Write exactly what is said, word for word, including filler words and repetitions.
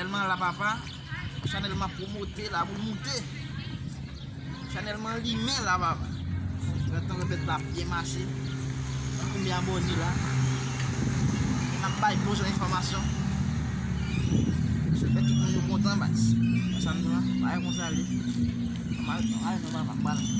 Chanèl mwen la papa, chanèl mwen pwomote la pou l moute. Chanèl mwen limen la papa. Gentan repèt la byen mache. Konbyen abòne la? N ap bay bon jan enfòmasyon. Se fè tout moun yo kontan baz. Sa nou la, bagay konsa li. Mwen al non papa, mwen al.